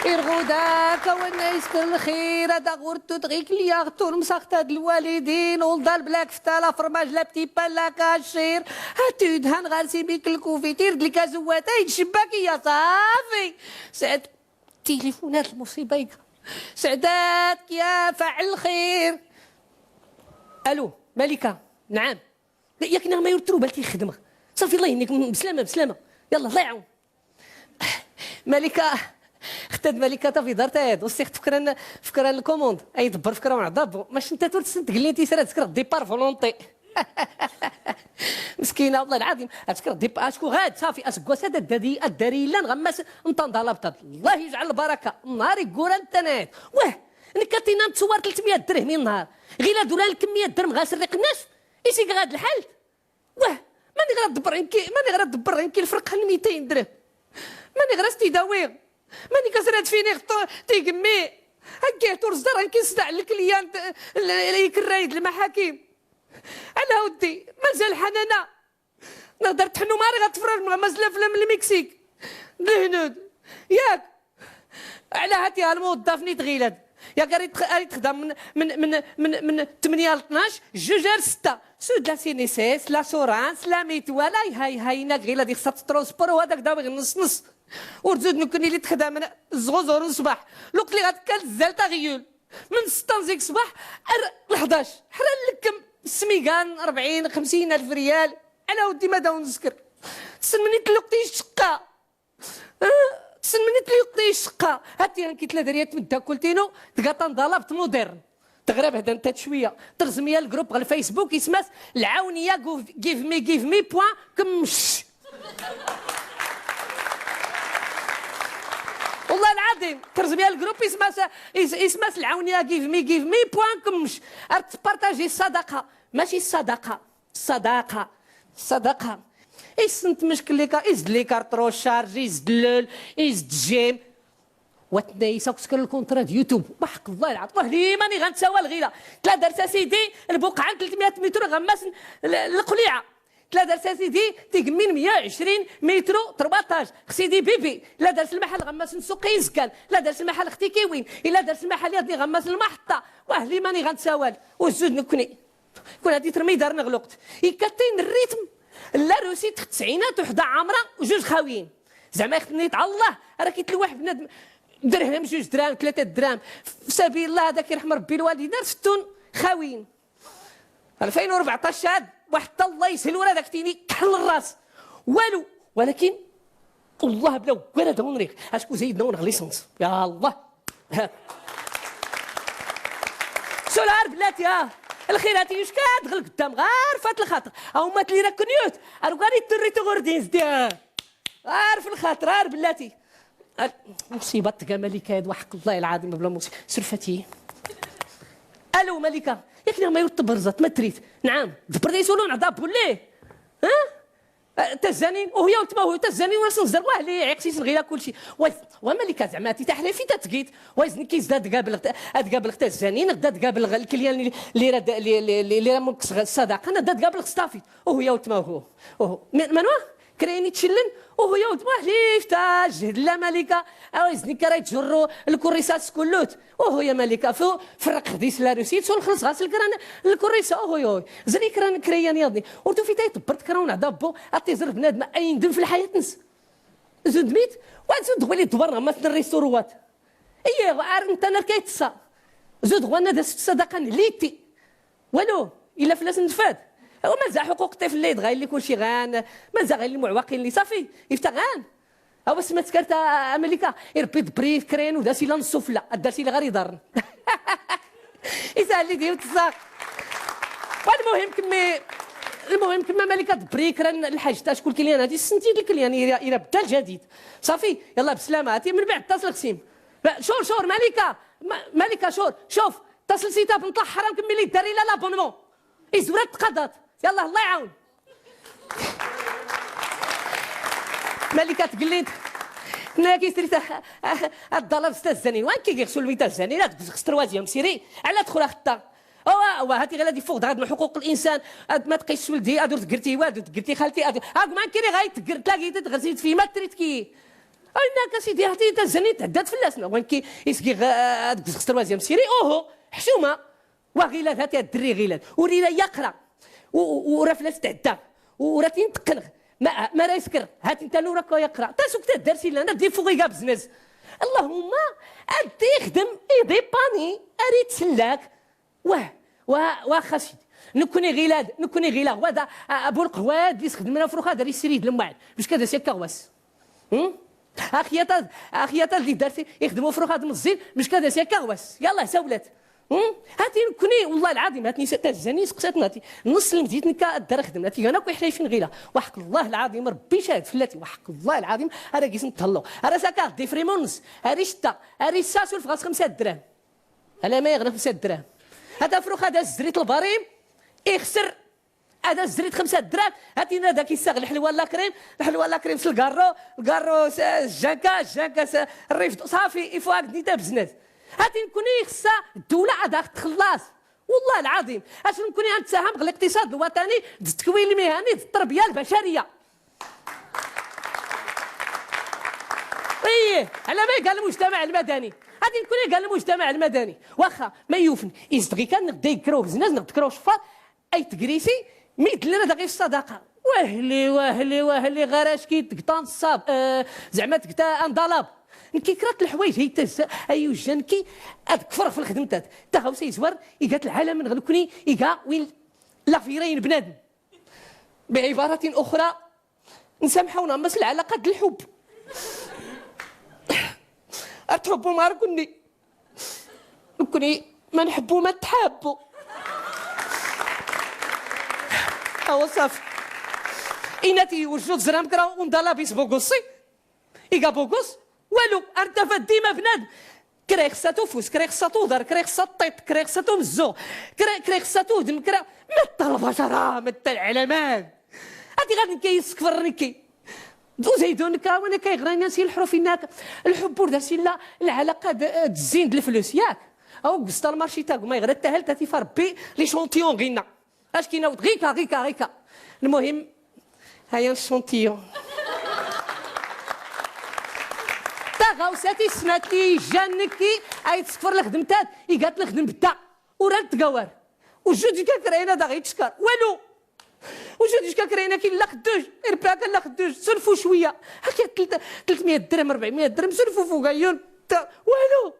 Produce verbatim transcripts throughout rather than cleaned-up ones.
Irɣuda, kawanna iskr lxir, ad aɣ-ur tut ɣik lyaɣ turmsaɣt ad lwalidin, ulḍal bla kfta, la fromage, la petit pain, la kacir, ad tudhan ɣar simik lkufitir d lkazwat, ay d cbbak iya ṣafi. Sɛed tilifunat lmuṣiba iga. Sɛedat ya faɛl lxir. Alo, Malika, nɛam. Yak neɣ ma ur tru bal t-ixdem. Ṣafi, Allah yhennik, bslama, bslama. Yalla, Allah iɛawen. Malika, xtad Malika tabiḍart ad usiɣ tfekra n, tfekra n lkumund. Ay debber tfekra n uɛḍab. Mac nta ur tessent tgellidt is rad tfekreḍ départ volonté. Meskina, wallah lɛaḍim, ad tfekreḍ départ, acku ɣad, ṣafi, aseggas-a ad d-, ad d-, ad d-dari yellan ɣammas n tandalabt. Allah yejɛel lbaraka. Nhar igguran tanat. Wah, nekk ad t-inna nettuwar tletmya drhem i nnhar. Ɣila d ula lkemmiya drhem ɣas rriq nnas, is iga ɣad lḥal. Wah, mani ɣra debber inki, mani ɣra debber inki lferq n mitayn drhem. Mani ɣra s-t-id-awiɣ. Mani ɣas rad finiɣ t-, tigemmi. Aggih, ur ẓer inki sdaɛ lkliyan d-, l-, l-, ikerray d lmaḥakim. Ala uddi, mazal ḥanana. Neɣ dar tḥennu mari ɣa tefrur mɣa mazal aflam n lmiksik. D lehnud. Yak. Ala hati ha lmuweḍḍaf-nni tɣilad. Yak, ar itx-, ar itxdam min, min, min, min, min tmenya l tnac, juj ar setta. Sud la C N S S, l'assurance, la mutuelle, ay, hay, hay, inak ɣilad ixṣa-t transport, u hadak daw iɣ nṣ, nṣ. Ur zud nekkni li txdamen zɣuẓur n ṣṣbaḥ. Luqt li ɣa tkal zzal taɣyul. Min setta zik ṣṣbaḥ ar lḥdac. Ḥra lekkem smigan, rebɛin, xemsin alf riyal. Ala uddi ma daw nzker. Tsenmnit luqt i ccqa. Tsenmnit li yuqti ccqa. Hati anki tla darya tmeddakult-inu, tga tandalabt moderne. Teɣra behda nta cwiya. Terẓem ya lgrup ɣer Facebook, isem-as Lɛawniya Give Me, Give Me point kmec. Wallah lɛaḍim, terẓem ya lgrup, isem-as, is-, isem-as Lɛawniya Give Me, Give Me point kmec. Ar tpartaji ṣṣadaqa. Maci ṣṣadaqa. Ṣṣadaqa, ṣṣadaqa. Is n tmeckelli ka, is d les cartes recharge, is d lul, is d j'aime. Wa tnna-yi s akk skr lkuntra d YouTube. Wa ḥeqq Allah lɛaḍ. Wa hli mani ɣa ntsawal ɣila. Tla dars a sidi lbuqɛa n tletmya mitru ɣammas n l-, lqliɛa. Tla dars a sidi tigemmi n mya u ɛecrin mitru trbaṭac. Xsidi bibi. La dars lmaḥal ɣammas n suq izgan. La dars lmaḥal xtikiwin. Ila dars lmaḥal yaḍni ɣammas n lmaḥeṭṭa. Wa hli mani ɣa ntsawal. Uzzud nekkni. Kun ad itrem idar neɣ luqt. Ikkatin rritm. La Rusi txet tesɛinat u ḥda ɛamra u juj xawiyin. Zeɛma ixtenni-t Allah, ara k-itlwaḥ bnadem. Drhem, juj dram, tlata dram. F sabil Allah, ad ak-irḥem Rebbi lwalidin, ar tettun xawiyin. Alfayn u rbeɛṭac ad, waḥed Allah yeshel ur ad ak-tini kḥel lras. Walu. Walakin, Allah bla wara ad awen-riɣ. Acku zayed-n awen-ɣ licence. Ya Allah. Sul ar bellati, ha. Lxirat yucka, dɣel gddam, ɣar fat lxaṭer. Aw ma tli ra knyut, ar ugar itturri tuɣurdin zdi, ha. Ɣar f lxaṭer, ar bellati. Al-, musiba tga Malika, yad wa ḥeqq Allah lɛaḍim, bla musi-, surfati. Alo, Malika, yak neɣ ma yur tbrẓat, ma trit. Nɛam, tbrḍ isulu nɛḍa bulli. Ha? Ah, tazzanin, uhu ya weltma, uhu tazzanin, ur asen-ẓer wah li iqsisen ɣila kulci. Wa, wa Malika zeɛma ti taḥrifit ad tgit, wa iznek izda ad gabelɣ, ad gabelɣ tazzanin, ad gabelɣ lkilyan li, li ra d-, li, li, li, li ra munkes ɣ-, ṣṣadaqa, ad gabelɣ ṣṣtafit. Uhu ya weltma, uhu, uhu. Min-, manwa? Kra yin itcillen, uhu ya weltma, wah li ifta, jhd la Malika, awa iznek ara itjurru lkurrisat s kullut. Uhu ya Malika, fu, ferreq xdis la Rusi, sul xelṣ ɣas lkran lkurrisa, uhu ya, uhu. Zri kran kra yan yaḍni. Ur tufit ay tbert kra un ɛda bbu, ad tiẓer bnadem ay indem f lḥayat-ns. Zudmit, wa zud ɣwili dwar ɣammas n rristuruwat. Iye, ar nta narka itsa. Zud ɣwanna d as ṣṣadaqa n liti. Walu, illa fell-as nfad. Awa mazal ḥuquq ṭṭifl lli dɣa illi kulci ɣan, mazal ɣa illi muɛwaqin lli, ṣafi, ifta ɣan. Awa s ma tkarta Amalika, irebbi d bri kra yan udas illa n ssufla, ad das illa ɣar iḍarren. Isali di wtsaɣ. Wa lmuhim kemmi, lmuhim kemmi Amalika d bri kra n lḥaǧt, acku lkilyan hadi ssenti lkilyan ira, ira beddal jadid. Ṣafi, yalla bslama, hati mnbaɛd tasl xsim. Ba-, شور، شور، ملكة، م-، ملكة، شور، شوف، تصل سيتا بنت الحرام كملي داري لها l'abonnement. إزورة تقضت. يلا، الله يعاون. ملكة تقليد. ناكي سريتا. الضلال ستة الزنين. وين كي يغسل ميتا الزنين؟ لا تقول خسر وازيام سيري. على دخول أختا. أوا، أوا، هاتي غير هادي فوق، هاد من حقوق الإنسان. هاد ما تقيس ولدي، هادو تقرتي وادو، تقرتي خالتي، هادو. هاك ما كيري غايت تقرت، لا قيت تغرزيت في ما تريد كي. Ay, nna ka sidi, hati ta zani tɛeddat fell-as, neɣ wanki isgi ɣ-, ad gzɣ s troisième série, uhu, ḥcuma. Wa ɣilad, hati ad drri ɣilad. Ur ira yaqra. U, u, ur aflas tɛedda. U, ur atin tqqneɣ. Ma, ma ra iskr, hati nta nura ko yaqra. Tasuk taddar s illan, ad ifuɣ iga bznes. Allahumma, ad ixdem idipani, ar ittsellak. Wah, wah, wah, xas. Nekkni ɣilad, nekkni ɣilaɣ, wa da, a, a, bu lqehwa ad isxedmen afrux ad ar issirid lmwaɛd. Mec kada s yakka ɣwas. Hmm? Axyat ad, axyat ad di darti, ixdem afrux ad meẓẓin, mec kada s yakka ɣwas. Yallah, sawlat. Hmm? Hati nekkni, wallah lɛaḍim, hati nisa, tazzani seqsat nati. Nṣ lmdit nekka ad dar xdem, hati gana kwi ḥlayfin ɣila. Wa ḥeq Allah lɛaḍim, Rebbi cahd fell-ati, wa ḥeq Allah lɛaḍim, ara gis nṭhellu. Ara saka difrimun nṣ, ara icta, ara issa sulf ɣas xemsa dram. Ala ma yeɣna xemsa dram. Hata afrux ad as-zrit lbarim, ixser. Ad as-zrit xemsa dram, hatina dak issaɣ lḥelwa n lakrim, lḥelwa n lakrim s lgarru, lgarru s, s janka, janka s rrifd, ṣafi, ifu hak nita bznat. Hati nekkni ixsa ddula ad aɣ-txellas. Wallah lɛaḍim, acu nekkni ad ntsaham ɣ liqtiṣad lwatani d ttekwin lmihani d tterbiya lbacariya. Ih, ala ma iga lmujtamaɛ lmadani. Hati nekkni iga lmujtamaɛ lmadani. Waxa, ma yufen, izedɣ-i kan, neɣ da yekkra ubeznas, neɣ d-tekkra uceffar, ay tegrisi, mi d-llan ad aɣ-yef ṣṣadaqa. Wahli, wahli, wahli, ɣer acki tegta n ṣṣab, eh, zeɛma tegta andalab. Nekki kra n leḥwayeǧ ay tazza, ay ujja nekki ad kfreɣ f lxedmt-ad. Taɣawsa yezwar, iga-t lɛalam nneɣ nekkni, iga win la fira n bnadem. Biɛibaratin uxra, Nsamḥaw-nna, mas lɛalaqa d lḥubb. Ar tḥubbum ar kunni. Nekkni ma nḥebbu ma nttḥabbu. Awa ṣafi. Inati wejjud zram kra undalab is buguṣi. Iga buguṣ. Walu, ar tafat dima bnadem. Kra ixṣṣa-t ufus, kra ixṣṣa-t uḍar, kra ixṣṣa-t ṭṭiṭ, kra ixṣṣa-t umezzuɣ, kra, kra ixṣṣa-t udem, kra, ma ṭṭalba ccṛa, ma ṭṭal ɛlaman. Ati ɣad nekka yessekfer nekki. D uzaydun nekka, wa nekka yeɣran yan si leḥruf inna akka. Lḥubb ur d as illa lɛalaqa d, d zzin d leflus, yak? Aw gesta lmarci taguma yeɣra tahalt, ati fa Rebbi, l'échantillon ɣinna. Acki nawd, ɣika, ɣika, ɣika. Lmuhim, haya nchantiyu. Taɣawsa tis snat li ijjan nekki, ay tsekfer lexdemt-ad, iga-t lexdem bedda. Ur ad tgawar. Ujjud ika kra ina da ɣ-ittcekkar. Walu. Ujjud ika kra ina ki la xedduj. Irba kan la xedduj. Sulfu cwiya. Haka telt-, telt mya dirham, rebɛ mya dirham. Sulfu fuq ayyun. Ta-, walu.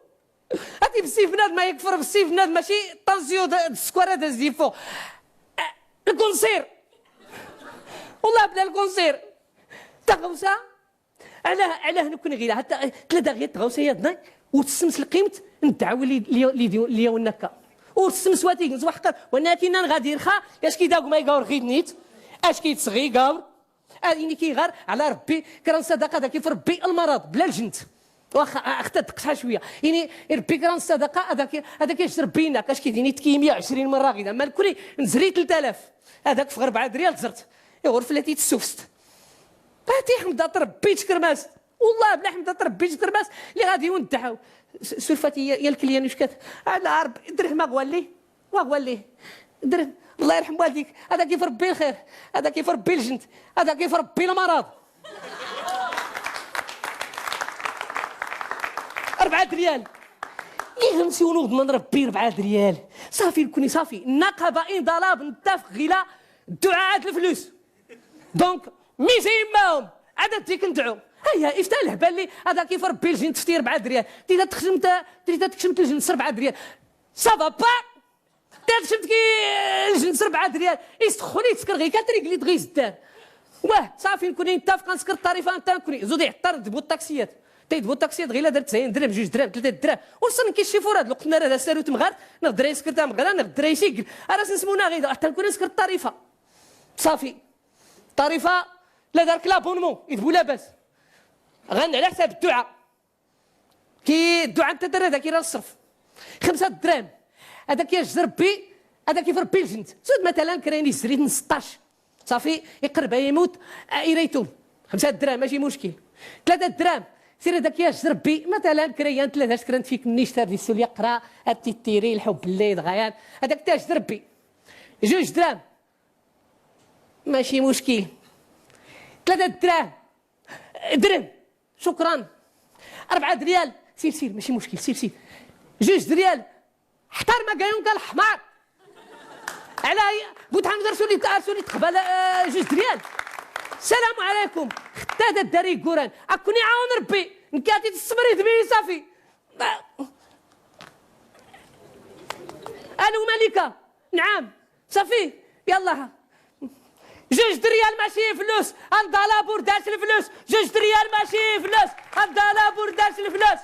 Ati bessif bnadem, ma yekfer bessif bnadem, maci ṭansyu d, d ssekwer ad as-d-yeffeɣ. Eh, lkunsir. Wallah bla lkunsir. Taɣawsa, ala, ala nekkni ɣila, hatta, eh, tla daɣ yat tɣawsa yaḍna, ur tessens lqimt n ddɛawa li, li, li, li yawna akka. Ur tessens watig, nzwa ḥqar, wanna akin nan ɣad irxa, yac ki daguma iga ur ɣidnit, ac ki tsɣi iga ur Ad ini ki ɣar, ɛla Rebbi, kra n ṣṣadaqa ad ak-yaf Rebbi lmaraḍ, bla lǧent. Waxa, a-, axta ddeqs ḥa cwiya. Ini, Rebbi kra n ṣṣadaqa ad ak-, ad ak-yajj Rebbi inna, kac ki dini tki mya u ɛecrin marra ɣida. Ma nekkni, nzri telt alaf. Ad ak-fɣ rebɛa d ryal tzert. Iɣur fell-at i tessufst. Ati ḥemdat Rebbi tckermast. Wallah, bla ḥemdat Rebbi tckermast. Li ɣad iwun ddaḥaw. S-, surfat ya, ya lkilyan uckat. Ɛla Rebbi, drhem aɣwalli. Wa ɣwalli. Drem. Allah yerḥem waldik. Ad ak-yaf Rebbi lxir. Ad ak-yaf Rebbi ljent. Ad ak-yaf Rebbi lmaraḍ. Rebɛa d ryal. Iɣen s yiwen uḍman Rebbi rebɛa d ryal. Ṣafi, nekkni ṣafi. Naqaba inḍalab, nttafeq ɣila dduɛa ad leflus. Donc, mi zi imma-hom, ad ad-dik ndɛu. Aya, ifta lehbal li, ad ak-yaf Rebbi ljent fti rebɛa d ryal. Tida tkcmt, tida tkcmt ljent s rebɛa d ryal. Ça va pas? Tadcmt ki lǧens rebɛa d ryal, istxuni tsker ɣi ka trigli dɣi izdar. Wah, ṣafi, nekkni nttafeq ad nsker ṭṭarifa nta nekkni. Zud iɛeṭṭar d bu ṭṭaksiyat. Tay d bu ṭṭaksiyat ɣila dar tsayin drem, juj drem, tlata drem. Ur ṣan ki ccifura d lweqt nara d asaru temɣart, neɣ dra isker tameɣra, neɣ dra isigel. Ara s-nsmuna ɣida, ata nekkni nsker ṭṭarifa. Ṣafi. Ṭṭarifa, la dark l'abonnement, id bu labas. Ɣan ɛla ḥsab dduɛa. Ki dduɛa nta dara daki ra ṣṣerf. Xemsa dram. Ad ak-yajj Rebbi, ad ak-yaf Rebbi lǧent. Zud matalan kra yin izrit n seṭṭac. Ṣafi, iqerreb a yimut, a, ira itub. Xemsa dram, maci muckil. Tlata dram. Sira ad ak-yajj Rebbi, matalan kra yan tlata kra n tfik nni ctar di ssulya qra, ad tittiri, lḥubb lli dɣa yan. Ad ak-tajj Rebbi. Juj dram. Maci muckil. Tlata dram. Drem. شكرا. أربعة دريال. سير، سير، ماشي مشكل، سير، سير. جوج دريال. حتى رمى كايون قال حمار. على بوت حمزة رسولي، رسولي تقبل، آه، جوج دريال. السلام عليكم. حتى هذا الدري يقولان. أكوني عاون ربي. نكاتي تصبري دمي صافي. ألو مليكة. نعم. صافي. يلا. جوج دريال ماشي فلوس. الضالة بورداش الفلوس. جوج دريال ماشي فلوس. الضالة بورداش الفلوس.